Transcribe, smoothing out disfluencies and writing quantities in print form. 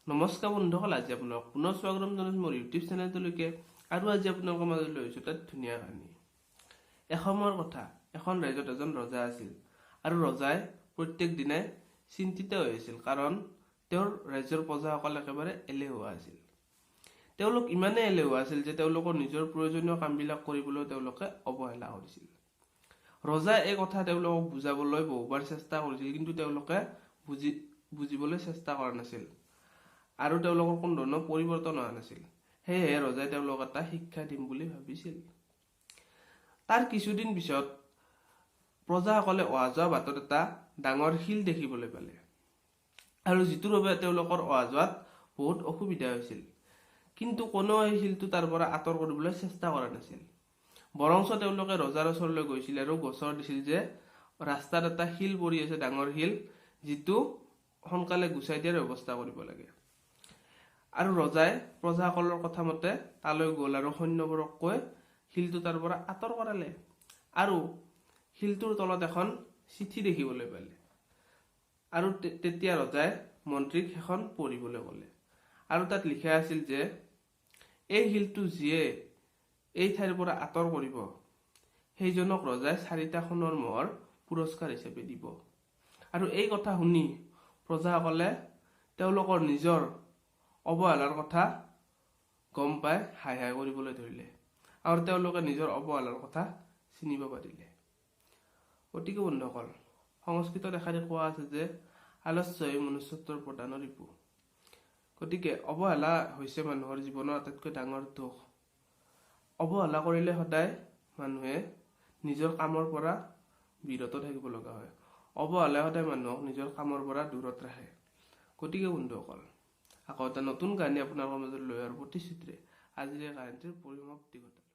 নমস্কাৰ বন্ধুসকল, আজি আপোনালোক পুনৰ স্বাগতম জনাইছোঁ মোৰ ইউটিউব চেনেলটোলৈকে। আৰু আজি আপোনালোকৰ মাজত লৈ আহিছোঁ এটা ধুনীয়া কাহিনী। এসময়ৰ কথা, এখন ৰাজ্যত এজন ৰজা আছিল আৰু ৰজাই প্ৰত্যেক দিনাই চিন্তিত হৈ আছিল, কাৰণ তেওঁৰ ৰাজ্যৰ প্ৰজাসকল একেবাৰে এলেহুৱা আছিল। তেওঁলোক ইমানেই এলেহুৱা আছিল যে তেওঁলোকৰ নিজৰ প্ৰয়োজনীয় কামবিলাক কৰিবলৈ তেওঁলোকে অৱহেলা কৰিছিল। ৰজাই এই কথা তেওঁলোকক বুজাবলৈ বহুবাৰ চেষ্টা কৰিছিল, কিন্তু তেওঁলোকে বুজিবলৈ চেষ্টা কৰা নাছিল আৰু তেওঁলোকৰ কোনো ধৰণৰ পৰিৱৰ্তন হোৱা নাছিল। সেয়েহে ৰজাই তেওঁলোকক এটা শিক্ষা দিম বুলি ভাবিছিল। তাৰ কিছুদিন পিছত প্ৰজাসকলে অহা যোৱা বাটত এটা ডাঙৰ শিল দেখিবলৈ পালে আৰু যিটোৰ বাবে তেওঁলোকৰ অহা যোৱাত বহুত অসুবিধা হৈছিল। কিন্তু কোনেও সেই শিলটো তাৰ পৰা আঁতৰ কৰিবলৈ চেষ্টা কৰা নাছিল। বৰঞ্চ তেওঁলোকে ৰজাৰ ওচৰলৈ গৈছিল আৰু গোচৰ দিছিল যে ৰাস্তাত এটা শিল পৰি আছে, ডাঙৰ শিল, যিটো সোনকালে গুচাই দিয়াৰ ব্যৱস্থা কৰিব লাগে। আৰু ৰজাই প্ৰজাসকলৰ কথা মতে তালৈ গ'ল আৰু সৈন্যবোৰক কৈ শিলটো তাৰ পৰা আঁতৰ কৰালে আৰু শিলটোৰ তলত এখন চিঠি দেখিবলৈ পালে। আৰু তেতিয়া ৰজাই মন্ত্ৰীক সেইখন পঢ়িবলৈ ক'লে আৰু তাত লিখা আছিল যে এই শিলটো যিয়ে এই ঠাইৰ পৰা আঁতৰ কৰিব, সেইজনক ৰজাই চাৰিটা সোণৰ মোহৰ পুৰস্কাৰ হিচাপে দিব। আৰু এই কথা শুনি প্ৰজাসকলে তেওঁলোকৰ নিজৰ অৱহেলাৰ কথা গম পাই হাই হাই কৰিবলৈ ধৰিলে আৰু তেওঁলোকে নিজৰ অৱহেলাৰ কথা চিনিব পাৰিলে। গতিকে বন্ধুসকল, সংস্কৃতত এষাৰি কোৱা আছে যে আলস্যই মনুষ্যত্বৰ প্ৰধান ৰিপু। গতিকে অৱহেলা হৈছে মানুহৰ জীৱনৰ আটাইতকৈ ডাঙৰ দোষ। অৱহেলা কৰিলে সদায় মানুহে নিজৰ কামৰ পৰা বিৰত থাকিব লগা হয়। অৱহেলাই সদায় মানুহক নিজৰ কামৰ পৰা দূৰত ৰাখে। গতিকে বন্ধুসকল, আকৌ এটা নতুন কাহিনী আপোনালোকৰ মাজত লৈ অহাৰ প্ৰতিশ্ৰুতিৰে আজিৰ এই কাহিনীটোৰ পৰিসমাপ্তি ঘটালোঁ।